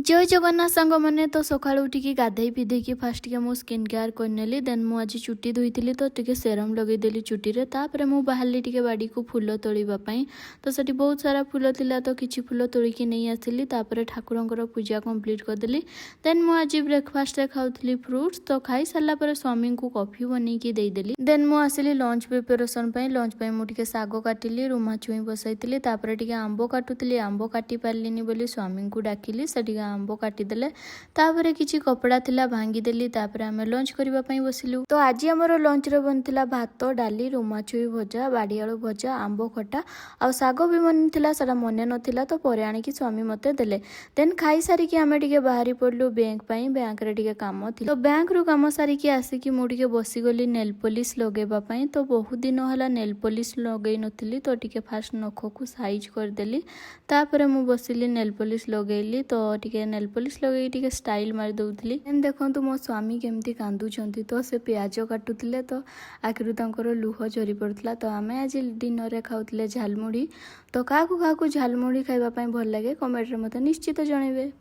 ଜୟ ଜଗନ୍ନାଥ ସାଙ୍ଗମାନେ। ତ ସକାଳୁ ଉଠିକି ଗାଧେଇ ପିଧେଇକି ଫାଷ୍ଟ ଟିକେ ମୁଁ ସ୍କିନ୍ କେୟାର କରିନେଲି। ଦେନ୍ ମୁଁ ଆଜି ଚୁଟି ଧୋଇଥିଲି, ତ ଟିକେ ସେରମ୍ ଲଗେଇଦେଲି ଚୁଟିରେ। ତାପରେ ମୁଁ ବାହାରିଲି ଟିକେ ବାଡ଼ିକୁ ଫୁଲ ତୋଳିବା ପାଇଁ। ତ ସେଠି ବହୁତ ସାରା ଫୁଲ ଥିଲା, ତ କିଛି ଫୁଲ ତୋଳିକି ନେଇ ଆସିଲି। ତାପରେ ଠାକୁରଙ୍କର ପୂଜା କମ୍ପ୍ଲିଟ୍ କରିଦେଲି। ଦେନ୍ ମୁଁ ଆଜି ବ୍ରେକଫାଷ୍ଟରେ ଖାଉଥିଲି ଫ୍ରୁଟ୍ସ। ତ ଖାଇସାରିଲା ପରେ ସ୍ୱାମୀଙ୍କୁ କଫି ବନେଇକି ଦେଇଦେଲି। ଦେନ୍ ମୁଁ ଆସିଲି ଲଞ୍ଚ ପ୍ରିପାରେସନ୍ ପାଇଁ। ଲଞ୍ଚ ପାଇଁ ମୁଁ ଟିକେ ଶାଗ କାଟିଲି, ରୁମା ଛୁଇଁ ବସାଇଥିଲି, ତାପରେ ଟିକେ ଆମ୍ବ କାଟୁଥିଲି। ଆମ୍ବ କାଟି ପାରିଲିନି ବୋଲି ସ୍ୱାମୀଙ୍କୁ ଡାକିଲି, ସେ ଟିକେ ଆମ୍ବ କାଟିଦେଲେ। ତାପରେ କିଛି କପଡ଼ା ଥିଲା, ଭାଙ୍ଗିଦେଲି। ତାପରେ ଆମେ ଲଞ୍ଚ କରିବା ପାଇଁ ବସିଲୁ। ତ ଆଜି ଆମର ଲଞ୍ଚରେ ବନିଥିଲା ଭାତ, ଡାଲି, ରୁମା ଛୁଇଁ ଭଜା, ବାଡ଼ିଆଳୁ ଭଜା, ଆମ୍ବ ଖଟା ଆଉ ଶାଗ ବି ବନିଥିଲା। ସେଟା ମନେ ନଥିଲା, ତ ପରେ ଆଣିକି ସ୍ୱାମୀ ମୋତେ ଦେଲେ। ଦେନ୍ ଖାଇସାରିକି ଆମେ ଟିକେ ବାହାରି ପଡ଼ିଲୁ ବ୍ୟାଙ୍କ ପାଇଁ। ବ୍ୟାଙ୍କରେ ଟିକେ କାମ ଥିଲା। ତ ବ୍ୟାଙ୍କରୁ କାମ ସାରିକି ଆସିକି ମୁଁ ଟିକେ ବସିଗଲି ନେଲ୍ ପଲିସ୍ ଲଗେଇବା ପାଇଁ। ତ ବହୁତ ଦିନ ହେଲା ନେଲ୍ ପଲିସ୍ ଲଗେଇ ନଥିଲି, ତ ଟିକେ ଫାଷ୍ଟ ନଖକୁ ସାଇଜ୍ କରିଦେଲି। ତାପରେ ମୁଁ ବସିଲି, ନେଲ୍ ପଲିସ୍ ଲଗେଇଲି। ତ ଟିକେ ନେଲ୍ ପଲିସ୍ ଲଗେଇକି ଟିକେ ଷ୍ଟାଇଲ୍ ମାରି ଦେଉଥିଲି। ଦେନ୍ ଦେଖନ୍ତୁ, ମୋ ସ୍ୱାମୀ କେମିତି କାନ୍ଦୁଛନ୍ତି। ତ ସେ ପିଆଜ କାଟୁଥିଲେ, ତ ଆଖିରୁ ତାଙ୍କର ଲୁହ ଝରି ପଡ଼ୁଥିଲା। ତ ଆମେ ଆଜି ଡିନରରେ ଖାଉଥିଲେ ଝାଲମୁଢ଼ି। ତ କାହାକୁ କାହାକୁ ଝାଲମୁଢ଼ି ଖାଇବା ପାଇଁ ଭଲ ଲାଗେ, କମେଣ୍ଟରେ ମୋତେ ନିଶ୍ଚିତ ଜଣାଇବେ।